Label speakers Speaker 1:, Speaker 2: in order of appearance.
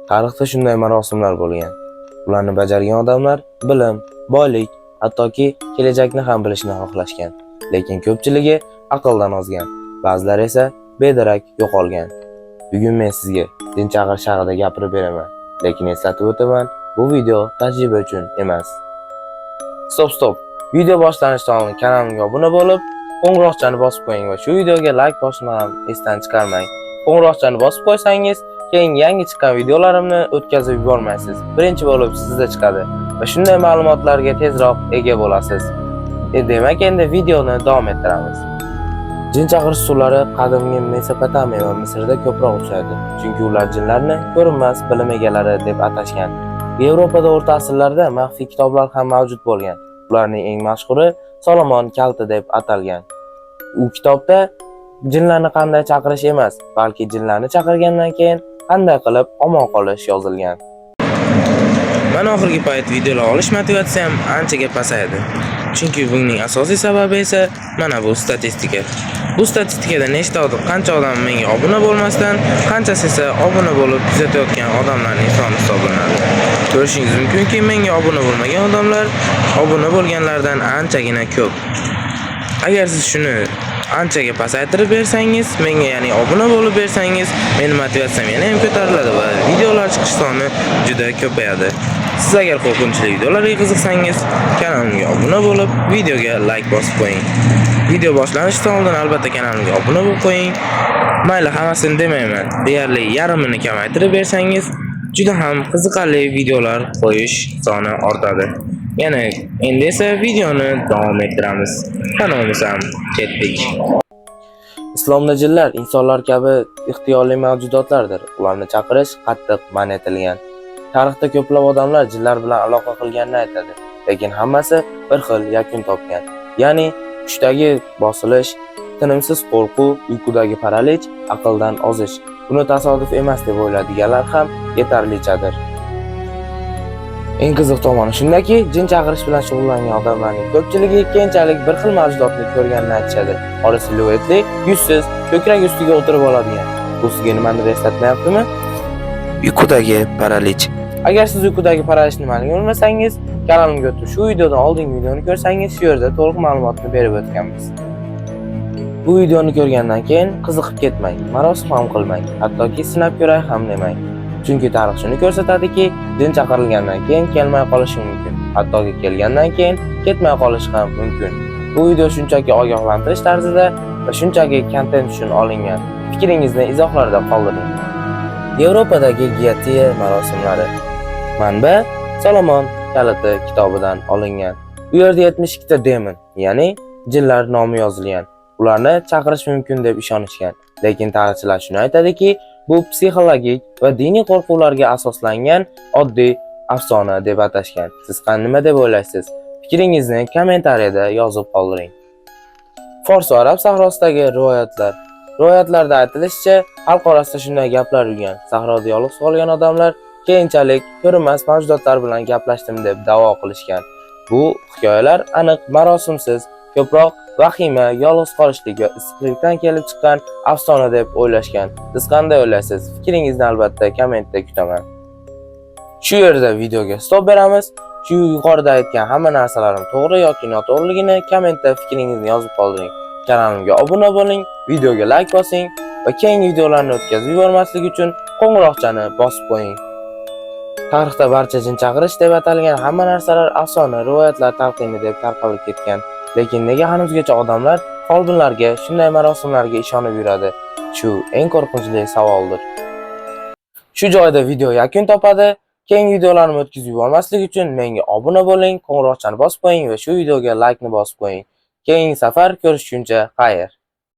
Speaker 1: Tarixda shunday marosimlar bo'lgan. Ularni bajargan odamlar bilim, boylik, hattoki kelajakni ham bilishni xohlashgan. Lekin ko'pchiligi aqldan ozgan, ba'zilari esa bedarak yo'qolgan. Bugun men sizga jin chaqirish haqida gapirib beraman. Lekin eslatib o'taman, bu video tajriba uchun emas. Стоп, стоп. Video boshlanishidan oldin kanalimga obuna bo'lib, qo'ng'iroqchani bosib qo'ying va shu videoga like bosishni ham esdan chiqarmang. Qo'ng'iroqchani bosib qo'ysangiz, keyin yangi chiqqan videolarimni o'tkazib yubormaysiz. Birinchi bo'lib sizda chiqadi va shunday ma'lumotlarga tezroq ega bo'lasiz. Demak, endi videoni davom ettiramiz. Jin chaqirish usullari qadimgi Mesopotamiya va Misrda ko'proq uchraydi, chunki ular jinlarni ko'rinmas bilim egalari deb atashgan. Yevropada o'rta asrlarda maxfiy kitoblar ham mavjud bo'lgan. Ularning eng mashhuri Solomon kaliti deb atalgan. U kitobda jinlarni qanday chaqirish emas, balki jinlarni chaqirgandan keyin qanday qilib omon qolish yozilgan. Mana oxirgi payt videolar olish motivatsiyam anchaga pasaydi. Chunki buning asosiy sababi esa mana bu statistika. Bu statistikada nechta odam, qancha odam menga obuna bo'lmasdan, qanchasi esa obuna bo'lib kuzatayotgan odamlarning soni hisoblanadi. Ko'rishingiz mumkinki, menga obuna bo'lmagan odamlar obuna bo'lganlardan anchagina ko'p. Agar siz shuni anchaga pasaytirib bersangiz, menga, ya'ni obuna bo'lib bersangiz, meni motivatsiyam yana ham ko'tariladi va videolar chiqish soni juda ko'payadi. Siz agar qo'rqinchli videolarga qiziqsangiz, kanalimga obuna bo'lib, videoga like bosib qo'ying. Video boshlanishidan oldin albatta kanalimga obuna bo'lib qo'ying. Mayli, hammasini demayman. Deyarli yarmini kamaytirib bersangiz, juda ham qiziqarli videolar qo'yish soni ortadi. Yana endi esa videoni davom ettiramiz. Qani bo'lmasam, ketdik. Islomda jinlar insonlar kabi ixtiyorli mavjudotlardir. Ularni chaqirish qattiq man etilgan. Tarixda ko'plab odamlar jinlar bilan aloqa qilganini aytadi, lekin hammasi bir xil yakun topgan. Ya'ni tushdagi bosilish, tinimsiz qo'rquv, uyqudagi paralich, aqldan ozish. Buni tasodif emas deb o'ylaydiganlar ham yetarlichadir. Eng qiziq tomoni shundaki, jin chaqirish bilan shug'ullangan odamlarning ko'pchiligi keyinchalik bir xil mavjudotni ko'rganini aytishadi. Qora siluetli, yuzsiz, ko'krak ustiga o'tirib oladigan. Bu sizga nimanidir eslatmayaptimi? Uyqudagi paralich. Agar siz uyqudagi paralich nimaligini bilmasangiz, kanalimga o'tib shu videodan oldingi videoni ko'rsangiz, shu yerda to'liq ma'lumotni berib o'tganmiz. Bu videoni ko'rgandan keyin qiziqib ketmang, marosim ham qilmang, hattoki sinab ko'ray ham demang. Chunki tarix shuni ko'rsatadiki, jin chaqirilgandan keyin kelmay qolishi mumkin. Hattoki kelgandan keyin ketmay qolishi ham mumkin. Bu video shunchaki ogohlantirish tarzida va shunchaki kontent uchun olingan. Fikringizni izohlarda qoldiring. Yevropadagi Giyatiya marosimlari. Manba: Solomon kaliti kitobidan olingan. U yerda 72 ta demon, ya'ni jinlar nomi yozilgan. Ularni chaqirish mumkin deb ishonishgan. Lekin tarixchilar shuni aytadiki, bu psixologik va diniy qo'rquvlarga asoslangan oddiy afsona deb atashgan. Siz nima deb o'ylaysiz? Fikringizni kommentariyada yozib qoldiring. Fors va Arab sahrosidagi rivoyatlar. Rivoyatlarda aytilishicha, xalq orasida shunday gaplar yurgan. Sahroda yolg'iz qolgan odamlar keyinchalik ko'rinmas mavjudotlar bilan gaplashdim deb da'vo qilishgan. Bu hikoyalar aniq marosimsiz, ko'proq vahima, yolg'iz qolishlik va issiqlikdan kelib chiqqan afsona deb o'ylashgan. Siz qanday o'ylaysiz? Fikringizni albatta kommentda kutaman. Shu yerda videoga stop beramiz. Shu yuqorida aytgan hamma narsalarim to'g'ri yoki noto'g'riligini kommentda fikringizni yozib qoldiring. Kanalimga obuna bo'ling, videoga like bosing va keyingi videolarni o'tkazib yubormaslik uchun qo'ng'iroqchani bosib qo'ying. Tarixda barcha jin chaqirish deb atalgan hamma narsalar afsona, rivoyatlar talqini deb tarqalib ketgan. Lekin nega hanuzgacha odamlar folbinlarga, shunday marosimlarga ishonib yuradi? Shu eng qo'rqinchli savoldir. Shu joyda video yakun topadi. Keyingi videolarimni o'tkazib yubormaslik uchun menga obuna bo'ling, qo'ng'iroqchani bosib qo'ying va shu videoga like ni bosib qo'ying. Keyingi safar ko'rishguncha xayr.